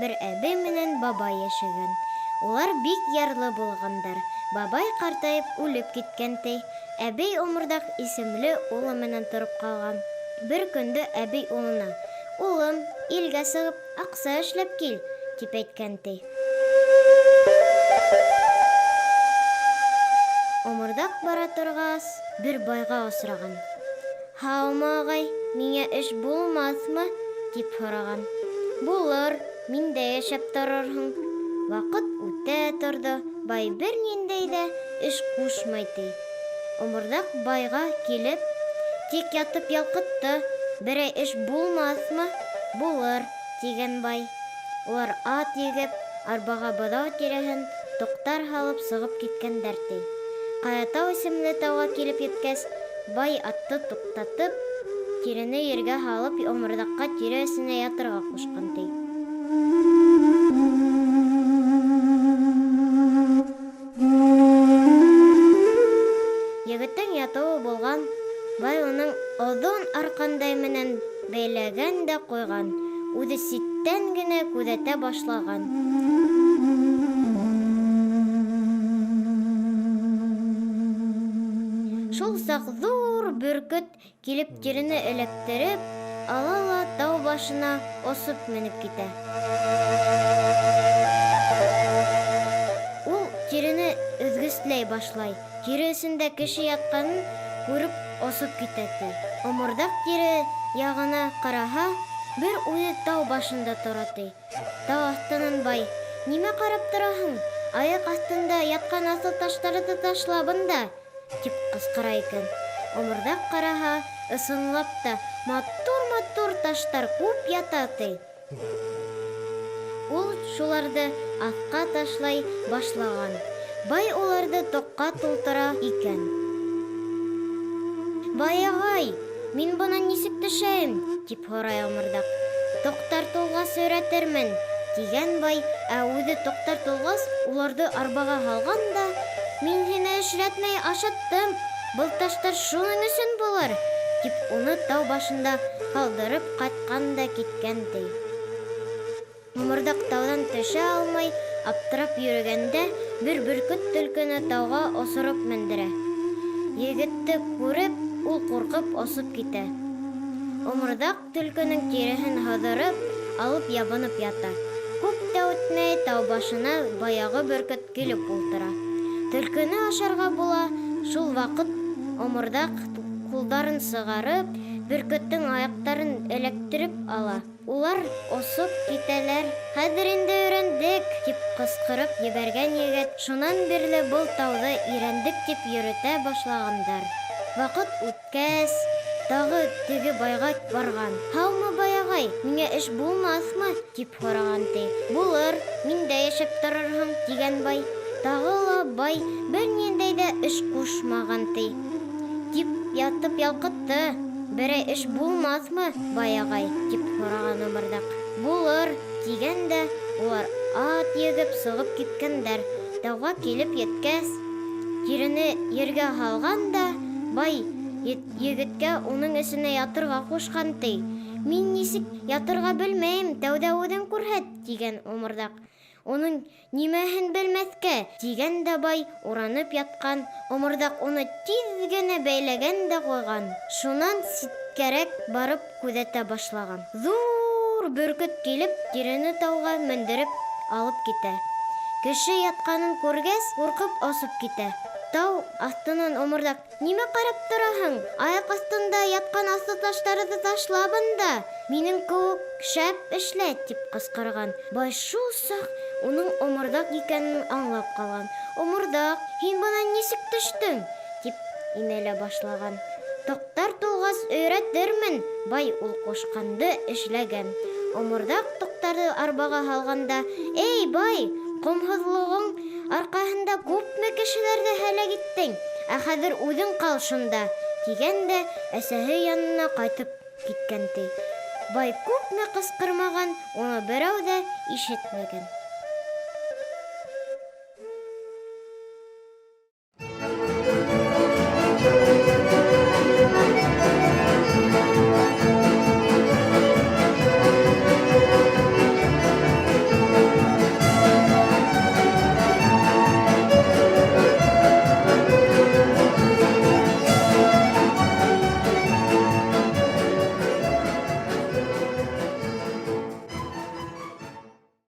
бер әбей менән бабай йәшәгән. Улар бик ярлы булғандар. Бабай ҡартайып үлеп киткән, ти. Әбей Омордаҡ исемле улы менән тороп ҡалған. Бер көндө әбей улына, Улым, илгә сығып, аҡса эшләп кил, тип әйткән, ти. Омордаҡ бара торғас, бер байға осраған. Һаумы, ағай, миңә эш булмаҫмы? дип һораған. Булыр, миндә йәшәп торорһоң. Ваҡыт үтә торҙо, бай бер ниндәй ҙә эш ҡушмай, ти. Оморҙаҡ байға килеп, тик ятып ялҡытты, берәй эш булмаҫмы? Булыр, тигән бай. Улар ат егеп, арбаға быҙау тиреһен тоҡтар һалып сығып киткәндәр, ти. Ҡаятау исемле тауға килеп еткәс, бай атты туҡтатып, тирене ергә һалып, Оморҙаҡҡа тире эсенә ятырға ҡушҡан, ти. Егеттең ятыуы булған, бай уның оҙон арҡандай менән бәйләгән дә ҡуйған, үҙе ситтән генә күҙәтә башлаган. Шул саҡ ҙур бөркөт Килеп тирене эләктереп ала ла тау башына осоп менеп китә. Ул тирене өҙгөсләй башлай. Тире эсендә кеше ятҡанын күреп осоп китә, ти. Оморҙаҡ тире яғына ҡараһа, бер үҙе тау башында тора, ти. Тау аҫтынан бай, Нимә ҡарап тораһың? Аяҡ аҫтында ятҡан аҫыл таштарҙы ташла бында! Дип ҡысҡыра икән. Оморҙаҡ ҡараһа, ысынлап та, матур-матур таштар күп ята, ти. Ул шуларҙы аҫҡа ташлай башлаған. Бай уларҙы тоҡҡа тултыра икән. Бай ағай, мин бынан нисек төшәйем? дип һорай Оморҙаҡ. Тоҡтар тулғас өйрәтермен, тигән бай, ә үҙе тоҡтар тулғас, уларҙы арбаға һалған да, Мин һине эшләтмәй ашаттым, был таштар шуның өсөн булыр, тип уны тау башында ҡалдырып ҡайтҡан да киткән, ти. Оморҙаҡ тауҙан төшә алмай аптырап йөрөгәндә, бер бөркөт төлкөнө тауға осороп мендерә. Егетте күреп, ул ҡурҡып осоп китә. Оморҙаҡ төлкөнөң тиреһен һыҙырып алып ябынып ята. Күп тә үтмәй, тау башына баяғы бөркөт килеп ултыра. Төлкөнө ашарға була, шул ваҡыт Оморҙаҡ ҡулдарын сығарып, бөркөттөң аяҡтарын эләктереп ала. Улар осоп китәләр. Хәҙер инде өйрәндек! дип кысҡырып ебәргән егет, шунан бирле был тауҙы Ирәндек дип йөрөтә башлагандар. Ваҡыт үткәс, тағы теге байға барган. Һаумы, бай агай, миңә эш булмаҫмы? дип һораган, ти. Булыр, миндә йәшәп торорһоң, дигән бай. Тағы ла бай берниндәй дә эш кушмаган, ти. Дип ятып ялкытты. Берәй эш булмаҫмы, бай агай? дип һораган Оморҙаҡ. Булыр, тигән дә, улар ат егеп сығып киткәндәр. Тауға килеп еткәс, тирене ергә һалған да, бай егеткә уның эсенә ятырға ҡушҡан, ти. Мин нисек ятырға белмәйем, тәүҙә үҙең күрһәт, тигән Оморҙаҡ. Уның Нимәһен белмәҫкә, тигән дә бай уранып ятҡан Оморҙаҡ уны тиҙ генә бәйләгән дә ҡуйған. Шунан ситкәрәк барып күҙәтә башлаган. Зур бөркөт килеп тирене тауға мендереп алып китә. Кеше ятканын күргәс, куркып осоп китә. Тау аҫтынан Оморҙаҡ Нимә ҡарап тораһың? Аяҡ аҫтында ятҡан аҫыл таштарҙы ташла бында! Минең кеүек шәп эшлә! дип ҡысҡырған. Бай шул саҡ уның Оморҙаҡ икәнен аңлап ҡалған. Оморҙаҡ, һин бына нисек төштөң? дип инәлә башлаган. Тоҡтар тулғас өйрәтермен! Бай ул ҡушҡанды эшләгән. Оморҙаҡ тоҡтарҙы арбаға һалғанда, Эй, бай, ҡомһоҙлоғоң Арҡаһында күпме кешеләрҙе һәләк иттең, ә хәҙер үҙең ҡал шунда, тигән дә әсәһе янына ҡайтып киткән, ти. Бай күпме ҡысҡырмаған, уны берәү ҙә ишетмәгән.